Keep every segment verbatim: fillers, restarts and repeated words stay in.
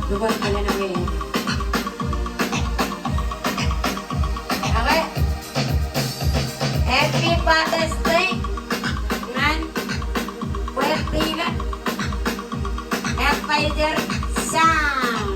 Lukkuun kōnono ke. Ak, happy Father's Day ñan kwe Tiken Advisor Sam.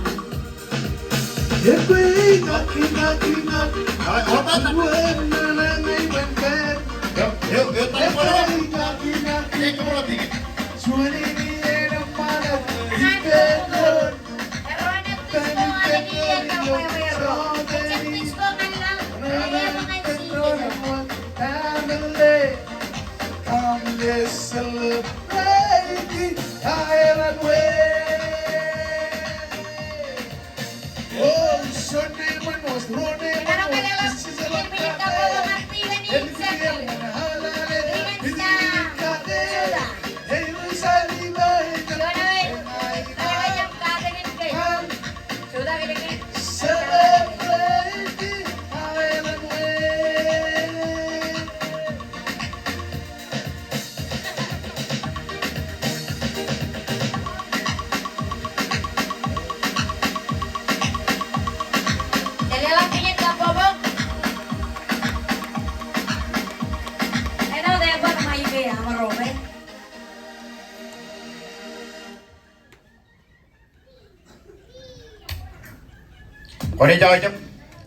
Kwōnaaj jab,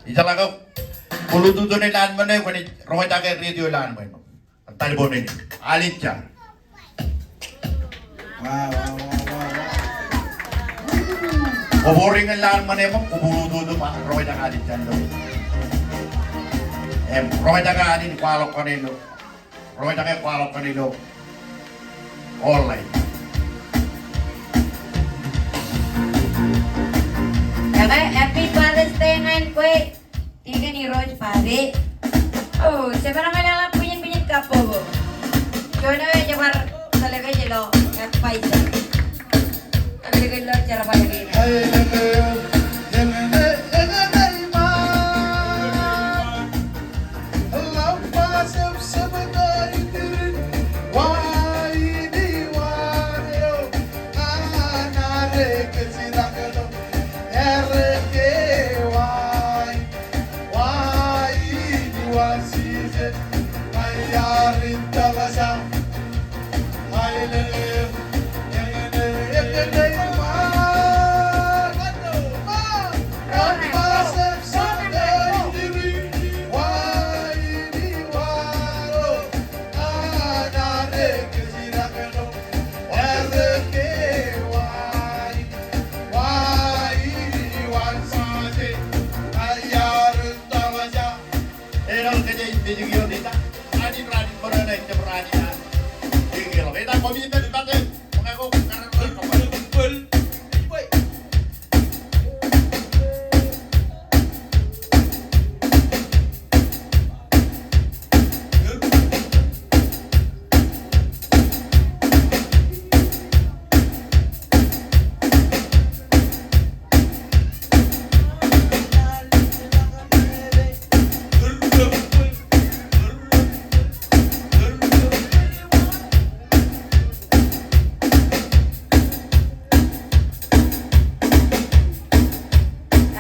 ijeḷā ke Bluetooth eo ilo an ṃōṇ eo, kwōnaaj roñjake radio ilo an ṃōṇ eo. Talboon in. Alija. Wow, wow, wow, wow, wow. Kwō booring ilo an ṃōṇ eo, kwō Bluetooth eo, ba roñjake Alija ilo. Im, roñjake alen kwaḷọk kaṇe ilo. Roñjake kwaḷọk kaṇe ilo online. Ekwe, happy Father's Day ñan kwe Tiken Irooj Pape. O, jemaroñ in eḷap bwijin bwijin kabbokbok. Juon eo ej bar tōl kōj ilo advisor. Tōl kōj ilo jerbal kein.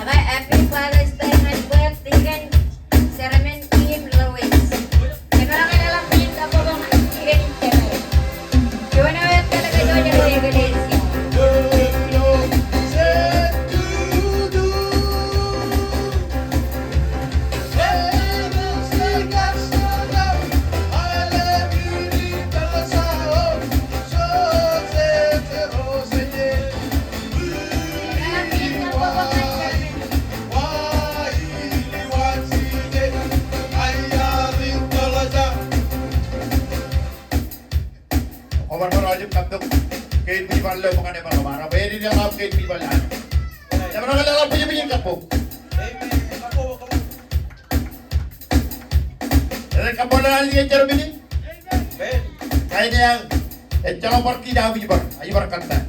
Ekwe, happy Father's Day ñan kwe Tiken Sherman Kim Lewis. Jemaroñ in eḷap bwijin kabbokbok ñan Tiken in Sherman. Juon eo ej tōl kōj ilo eklejia. Kwō bar bar aolep kabbokbok kein bwijbal ilo ṃōkaj eo bar bar. Bwe en in eḷap kein bwijbal eo. Jemaroñ in eḷap bwijin bwijin kabbokbok. Ej kabbokbok ḷọk alen Jermani. Kain eo ejjeḷọk bar kij aō ijbar, ijbar kōttar.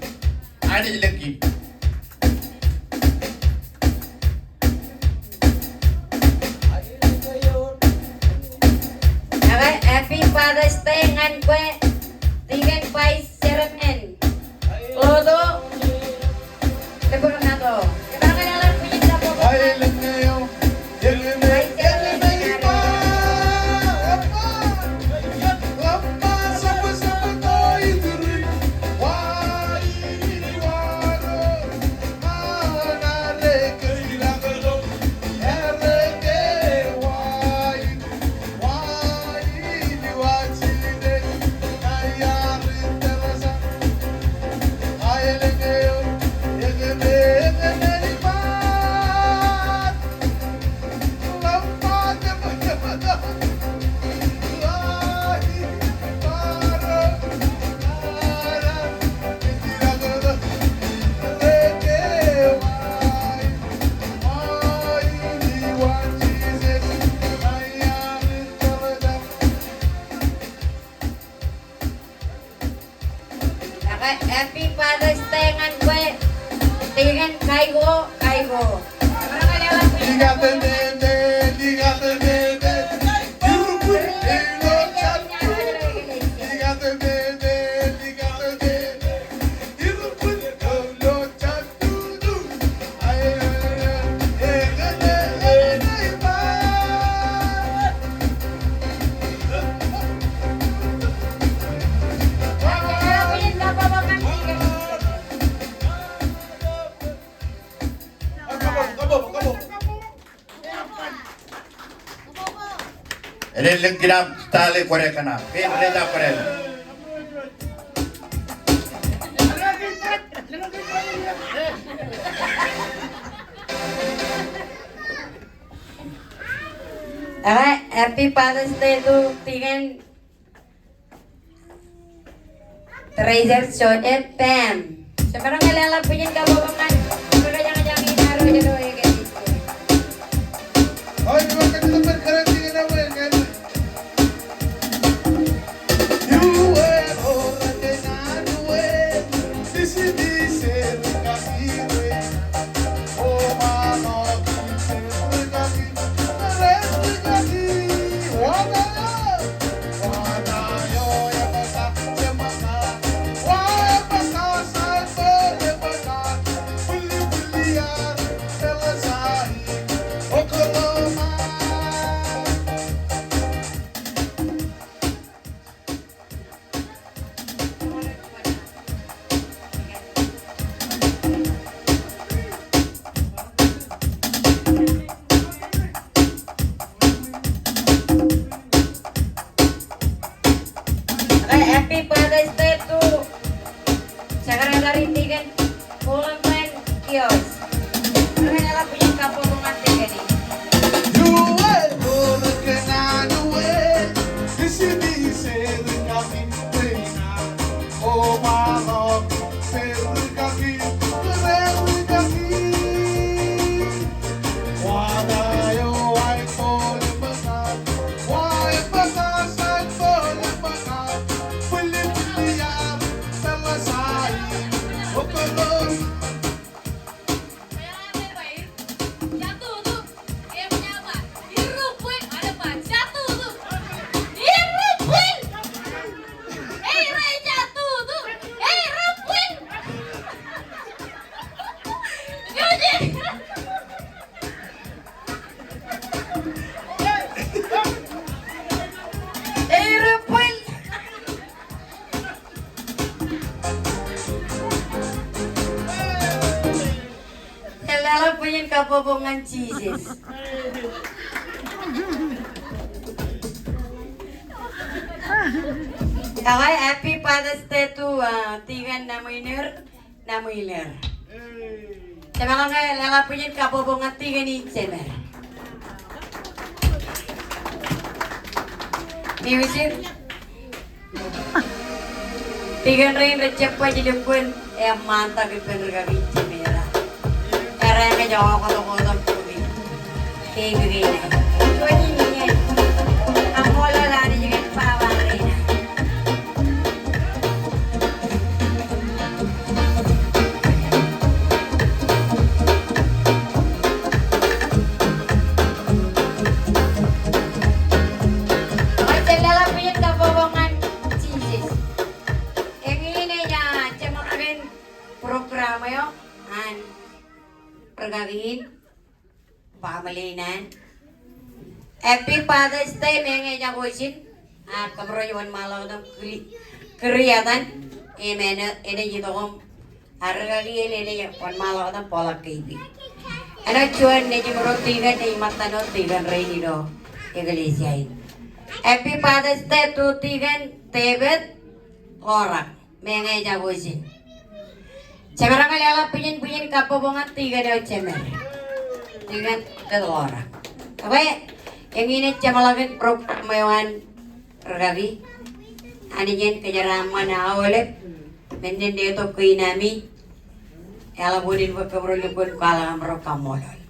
Anij lōñ kij. Ekwe, happy Father's Day ñan kwe Tiken Vice Chairman Loto. Lepor ṇato. Tikōn Kaiko, Kaiko. Elōñ kilam style kwōj kōṇaan. Ke rej kōṇaan. Ak happy Father's Day to tikōn Treasure Joseph Pam. Jemaroñ ke leḷọk bwijin kabbokbok ñan ri-jeḷā in arro ilo ekwe. Happy Father's Day to Secretary Tikōn Colonel Kios. Ren eḷap bwijin kabbokbok ñan tikōn in. Eḷap bwijin kabbokbok ñan Jisōs. Ak happy Father's Day to, uh, Tikōn Naṃwiler. Naṃwiler. Jemaroñ ke leḷọk bwijin kabbokbok ñan tikōn in jemed. Music. Tikōn rein rej jab baj lukkuun eṃṃantak ippān rūkaki in jemed. Errā ñe ej oktak oktak bukwi. Ke bukwi ṇe. Juon in iien. Kaṃṃoolol Anij kōn baba rein. Ej leḷọk bwijin kabbokbok ñan Jisōs. Eñin ej, ah, jeṃḷọkin program eo an rūkaki in. Family in an. Happy Father's Day, meñe ejako ijin. Ak kōmro ej wōnṃaanḷọk tok kūri, kūri etan. Im enaaj, enaaj itok im, a, rūkaki in enaaj wōnṃaanḷọk tok bōkḷọk kōj. Āinwōt juon nejimro tikōn, ej ṃōttan wōt tikōn rein ilo eklejia in. Happy Father's Day to Tikōn David Ḷorak. Meñe ejako ijin. Jemaroñ ke leḷọk bwijin, bwijin kabbokbok ñan tikōn eo jemed. Tikōn Ted Ḷorak. Ekwe, eñin ej jeṃḷọkin program eo an rūkaki. Anij en kōjeraaṃṃan aolep. Men in letok kein ami. Eḷap unin bwe kōmro lukkuun kwaḷọk amro kaṃṃoolol.